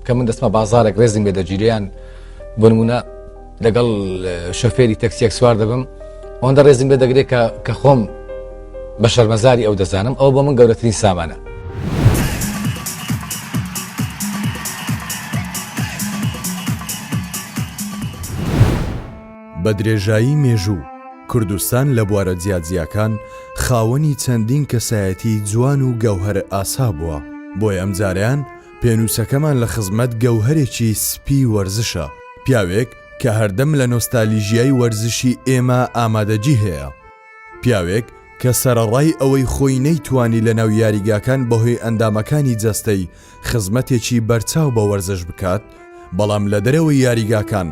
کە من دەستمە بازارێک ڕێزم لێ دەگیرێ یان بۆ نمونە لەگەڵ شۆفێری تەکسیەک سوار دەبم ئەوەندە ڕێزم لێ دەگرێت کە کە خۆم بە شەرمەزاری ئەو دەزانم ئەو بۆ من گەورەترین سامانە. بە درێژایی مێژوو، کوردستان لە بوارە جیاجیاکان خاوەنی چەندین کەسایەتیی جوان و گەوهەر ئاسا بووە، بۆیە ئەمجارەیان پێنووسەکەمان لە خزمەت گەوهەرێکی سپی وەرزشە، پیاوێک کە هەردەم لە نۆستالیژیای وەرزشی ئێمە ئامادەگی هەیە، پیاوێک کە سەرەڕای ئەوەی خۆی نەیتوانی لەناو یاریگاکان بەهۆی ئەندامەکانی جەستەی خزمەتێکی بەرچاو بە وەرزش بکات، بەڵام لە دەرەوەی یاریگاکان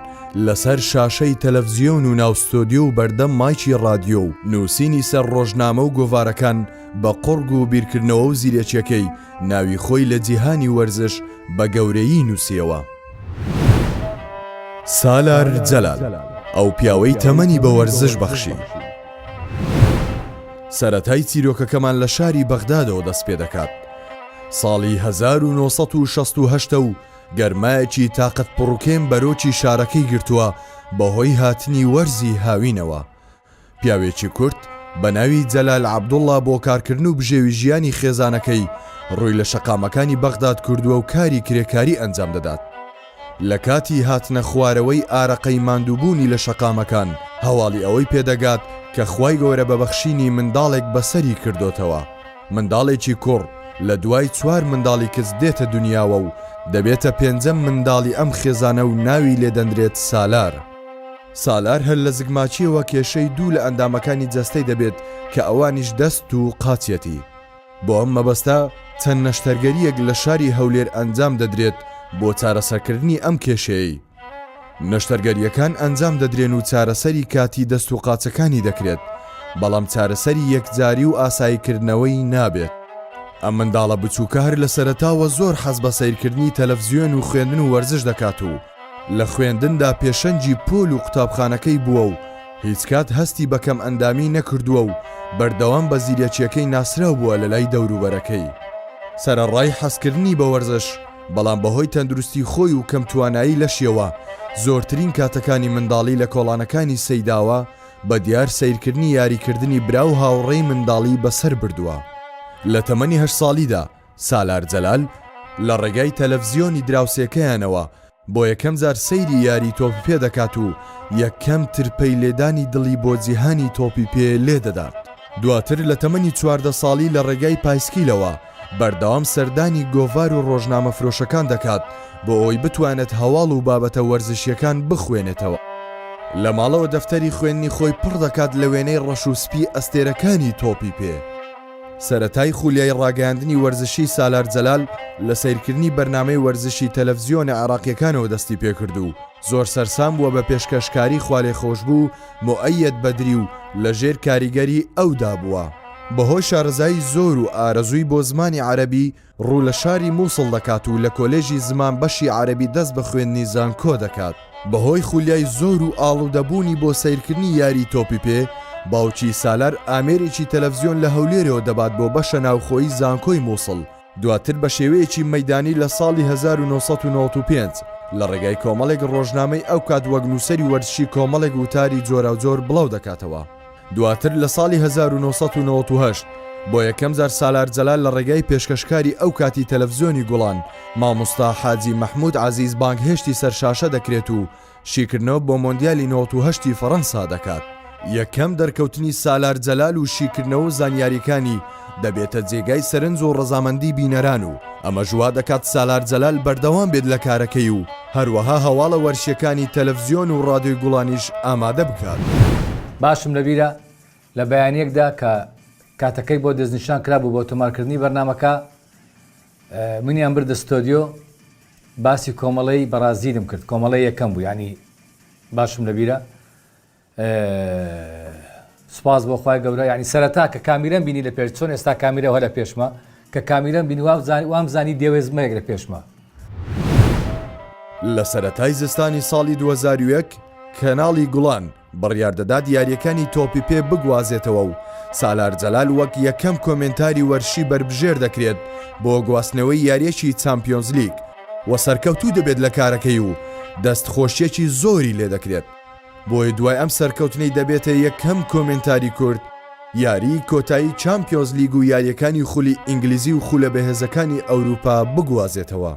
لەسەر شاشەی تەلەفزیۆن و ناو ستۆدیۆ و بەردەم مایکی ڕادیۆ و نووسینی سەر ڕۆژنامە و گۆڤارەکان بە قوڕگ و بیرکردنەوە و زیرەکیەکەی ناوی خۆی لە جیهانی وەرزش بە گەورەیی نووسیەوە. سالار جەلال، ئەو پیاوەی تەمەنی بە وەرزش بەخشی. سەرەتای چیرۆکەکەمان لە شاری بەغدادەوە دەست پێدەکات. ساڵی 1968 و گەرمایەکی تاقەت پڕوکێن بەرۆکی شارەکەی گرتووە بەهۆی هاتنی وەرزی هاوینەوە. پیاوێکی کورد بە ناوی جەلال عەبدوڵڵا بۆ کارکردن و بژێوی ژیانی خێزانەکەی ڕووی لە شەقامەکانی بەغداد کردووە و کاری کرێکاری ئەنجام دەدات. لە کاتی هاتنە خوارەوەی ئارەقەی ماندووبوونی لە شەقامەکان هەواڵی ئەوەی پێدەگات کە خوای گەورە بە بەخشینی منداڵێک بەسەری کردۆتەوە. منداڵێکی کوڕ لە دوای چوار منداڵی کچ دێتە دونیاوە و دەبێتە پێنجەم منداڵی ئەم خێزانە و ناوی لێدەنرێت سالار. سالار هەر لە زگماکییەوە کێشەی دوو لە ئەندامەکانی جەستەی دەبێت کە ئەوانیش دەست و قاچیەتی. بۆ ئەم مەبەستە چەند نەشتەرگەرییەک لە شاری هەولێر ئەنجام دەدرێت بۆ چارەسەرکردنی ئەم کێشەیەی. نەشتەرگەرییەکان ئەنجام دەدرێن و چارەسەری کاتی دەست و قاچەکانی دەکرێت، بەڵام چارەسەری یەکجاری و ئاساییکردنەوەی نابێت. ئەم منداڵە بچووکە هەر لە سەرەتاوە زۆر حەز بە سەیرکردنی تەلەفزیۆن و خوێندن و وەرزش دەکات و لە خوێندندا پێشەنگی پۆل و قوتابخانەکەی بووە و هیچکات هەستی بە کەمئەندامی نەکردووە و بەردەوام بە زیرەکییەکەی ناسراو بووە لەلای دەوروبەرەکەی. سەرەڕای حەزکردنی بە وەرزش، بەڵام بەهۆی تەندروستی خۆی و کەمتوانایی لەشیەوە زۆرترین کاتەکانی منداڵی لە کۆڵانەکانی سەیداوە بە دیار سەیرکردنی یاریکردنی برا و هاوڕێی منداڵی بەسەر بردووە. لە تەمەنی هەشت ساڵیدا سالار جەلال لە ڕێگای تەلەفزیۆنی دراوسێکەیانەوە بۆ یەکەم جار سەیری یاری تۆپی پێ دەکات و یەکەم ترپەی لێدانی دڵی بۆ جیهانی تۆپی پێ لێدەدات. دواتر لە تەمەنی 14 ساڵی لە ڕێگای پایسکیلەوە بەردەوام سەردانی گۆڤار و ڕۆژنامە فرۆشەکان دەکات بۆ ئەوەی بتوانێت هەواڵ و بابەتە وەرزشییەکان بخوێنێتەوە. لە ماڵەوە دەفتەری خوێندنی خۆی پڕ دەکات لە وێنەی ڕەش و سپی ئەستێرەکانی تۆپی پێ. سەرەتای خولیای ڕاگەیاندنی وەرزشی سالار جەلال لە سەیرکردنی بەرنامەی وەرزشی تەلەفزیۆنە عێراقییەکانەوە دەستی پێکرد و زۆر سەرسام بووە بە پێشکەشکاری خوالێخۆشبوو موئەیەد بەدری و لەژێر کاریگەری ئەودا بووە. بەهۆی شارەزایی زۆر و ئارەزووی بۆ زمانی عەرەبی ڕوو لە شاری موسڵ دەکات و لە کۆلێژی زمان بەشی عەرەبی دەست بە خوێندنی زانکۆ دەکات. بەهۆی خولیای زۆر و ئاڵوودەبوونی بۆ سەیرکردنی یاری تۆپی پێ، باوکی سالار ئامێرێکی تەلەفزیۆن لە هەولێرەوە دەبات بۆ بەشە ناوخۆیی زانکۆی موسڵ، دواتر بە شێوەیەکی مەیدانی لە ساڵی 1995 لە ڕێگای کۆمەڵێک ڕۆژنامەی ئەوکات وەک نووسەری وەرزشی کۆمەڵێک وتاری جۆراوجۆر بڵاو دەکاتەوە. دواتر لە ساڵی 1998 بۆ یەکەم جار سالار جەلال لە ڕێگای پێشکەشکاری ئەو کاتی تەلەفزیۆنی گوڵان مامۆستا حاجی مەحمود عەزیز بانگهێشتی سەر شاشە دەکرێت و شیکردنەوە بۆ مۆندیالی 98 ی فەڕەنسا دەکات. یەکەم دەرکەوتنی سالار جەلال و شیکردنەوە و زانیاریکانی دەبێتە جێگای سەرنج و ڕەزامەندی بینەران و ئەمەش وا دەکات سالار جەلال بەردەوام بێت لە کارەکەی و هەروەها هەواڵە وەرشیەکانی تەلەفزیۆن و ڕادیۆی گوڵانیش ئامادە بکات. باشم لەبیرە لە بەیانیەکدا کە کاتەکەی بۆ دەستنیشان کرابوو بۆ تۆمارکردنی بەرنامەکە منیان بردە ستۆدیۆ باسی کۆمەڵەی بەڕازیلم کرد کۆمەڵەی یەکەم بوو یانی باشم لەبیرە سوپاس بۆ خوای گەورە یعنی سەرەتا کە کامیرەم بینی لە پێش چۆن ئێستا کامیرە هەر لە پێشمە کە کامیرەم بینی وام زانی دێوێزمەیەک لە پێشمە. لە سەرەتای زستانی ساڵی 2001 کەناڵی گوڵان بڕیار دەدات یارییەکانی تۆپی پێ بگوازێتەوە و سالار جەلال وەک یەکەم کۆمێنتاری وەرشی بەربژێر دەکرێت بۆ گواستنەوەی یارییەکی چامپیۆنزلیگ. و سەرکەوتوو دەبێت لە کارەکەی و دەست خۆشیەکی زۆری لێ دەکرێت. بۆیە دوای ئەم سەرکەوتنەی دەبێتە یەکەم کۆمێنتاری کورد یاریی کۆتایی چامپیۆنز لیگ و یارییەکانی خولی ئینگلیزی و خولە بەهێزەکانی ئەوروپا بگوازێتەوە.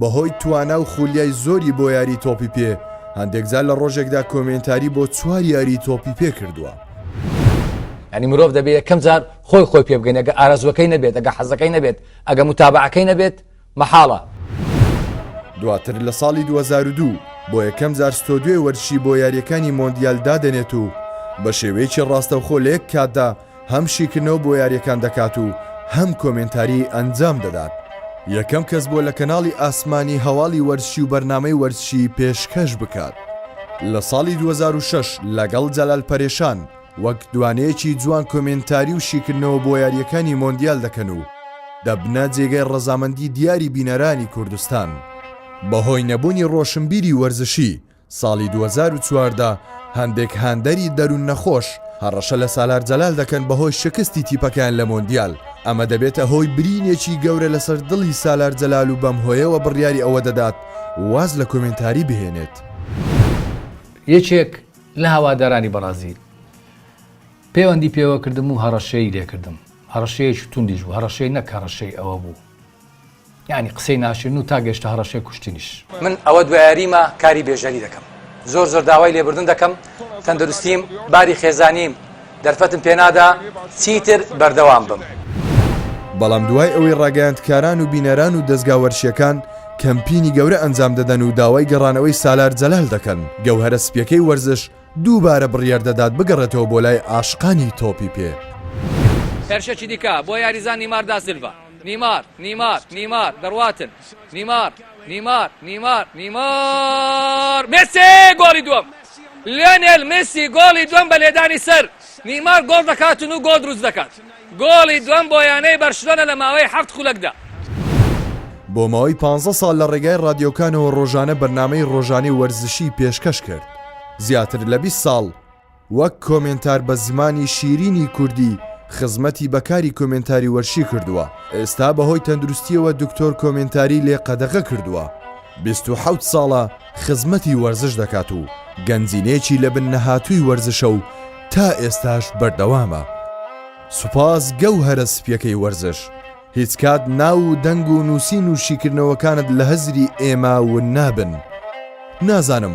بەهۆی توانا و خولیای زۆری بۆ یاری تۆپی پێ، هەندێکجار لە ڕۆژێکدا کۆمێنتاری بۆ چوار یاری تۆپی پێ کردووە. یانی مرۆڤ دەبێ یەکەم جار خۆی خۆی پێ بگەین ئەگە ئارەزووەکەی نەبێت ئەگە حەزەکەی نەبێت ئەگە متابعەکەی نەبێت مەحاڵە. دواتر لە ساڵی 2002 بۆ یەکەم جار ستۆدیۆی وەرزشی بۆ یارییەکانی مۆندیال دادەنێت و بە شێوەیەکی ڕاستەوخۆ لە یەک کاتدا هەم شیکردنەوە بۆ یارییەکان دەکات و هەم کۆمێنتاری ئەنجام دەدات. یەکەم کەس بووە لە کەناڵی ئاسمانی هەواڵی وەرزشی و بەرنامەی وەرزشی پێشکەش بکات. لە ساڵی 2006 لەگەڵ جەلال پەرێشان وەک دوانەیەکی جوان کۆمێنتاری و شیکردنەوە بۆ یارییەکانی مۆندیال دەکەن و دەبنە جێگای ڕەزامەندی دیاری بینەرانی کوردستان. بەهۆی نەبوونی ڕۆشنبیری وەرزشی ساڵی 2014 هەندێک هاندەری دەروون نەخۆش هەڕەشە لە سالار جەلال دەکەن بەهۆی شکستی تیپەکەیان لە مۆندیال، ئەمە دەبێتە هۆی برینێکی گەورە لەسەر دڵی سالار جەلال و بەم هۆیەوە بڕیاری ئەوە دەدات واز لە کۆمێنتاری بهێنێت. یەکێک لە هەوادارانی بەڕازیل پەیوەندی پێوە کردم و هەڕەشەی لێکردم، هەڕەشەیەکی توندیش بوو، هەڕەشەی نەک هەڕەشەی ئەوە بوو یانی قسەی ناشرین و تا گەشتە هەڕەشەی کوشتنیش. من ئەوە دوا یاریمە کاری بێژەری دەکەم زۆر زۆر داوای لێبوردن دەکەم تەندروستیم باری خێزانیم دەرفەتم پێنادا چیتر بەردەوام بم. بەڵام دوای ئەوەی ڕاگەیاندکاران و بینەران و دەزگا وەرشیەکان کەمپینی گەورە ئەنجام دەدەن و داوای گەڕانەوەی سالار جەلال دەکەن، گەوهەرە سپیەکەی وەرزش دووبارە بڕیار دەدات بگەڕێتەوە بۆ لای عاشقانی تۆپی پێ. هێرشێکی دیکە بۆ یاریزان نیمار داسیلڤا، نیمار، نیمار، نیمار، دەڕواتن، نیمار، نیمار، نیمار، نیمار، مێسی گۆڵی دووەم! لیۆنێل مێسی گۆڵی دووەم بە لێدانی سەر، نیمار گۆڵ دەکاتن و گۆڵ دروست دەکات. گۆڵی دووەم بۆ یانەی بەرشلۆنە لە ماوەی حەفت خولەکدا. بۆ ماوەی پانزە ساڵ لە ڕێگای ڕادیۆکانەوە ڕۆژانە بەرنامەی ڕۆژانەی وەرزشی پێشکەش کرد. زیاتر لە 20 ساڵ وەک کۆمێنتار بە زمانی شیرینی کوردی خزمەتی بە کاری کۆمێنتاری وەرشی کردووە، ئێستا بەهۆی تەندروستییەوە دکتۆر کۆمێنتاری لێ قەدەغە کردووە. 27 ساڵە خزمەتی وەرزش دەکات و گەنجینەیەکی لەبن نەهاتووی وەرزشە و تا ئێستاش بەردەوامە. سوپاس گەوهەرە سپیەکەی وەرزش. هیچ کات ناو و دەنگ و نووسین و شیکردنەوەکانت لە هزری ئێمە ون نابن. نازانم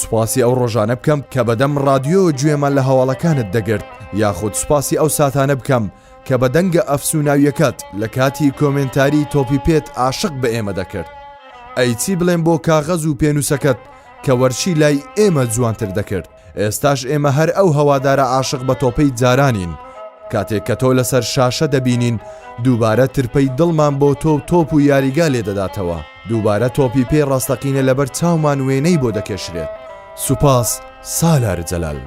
سوپاسی ئەو ڕۆژانە بکەم کە بەدەم ڕادیۆوە گوێمان لە هەواڵەکانت دەگرت یاخود سوپاسی ئەو ساتانە بکەم کە بە دەنگە ئەفسوناویەکەت لە کاتی کۆمێنتاری تۆپی پێت ئاشق بە ئێمە دەکرد. ئەی چی بڵێم بۆ کاغەز و پێنووسەکەت کە وەرشی لای ئێمە جوانتر دەکرد. ئێستاش ئێمە هەر ئەو هەوادارە عاشق بە تۆپەی جارانین. کاتێک کە تۆ لەسەر شاشە دەبینین دووبارە ترپەی دڵمان بۆ تۆ و تۆپ و یاریگا لێدەداتەوە. دووبارە تۆپی پێی ڕاستەقینە لەبەر چاومان وێنەی بۆ دەکێشرێت. سوپاس سالار جەلال.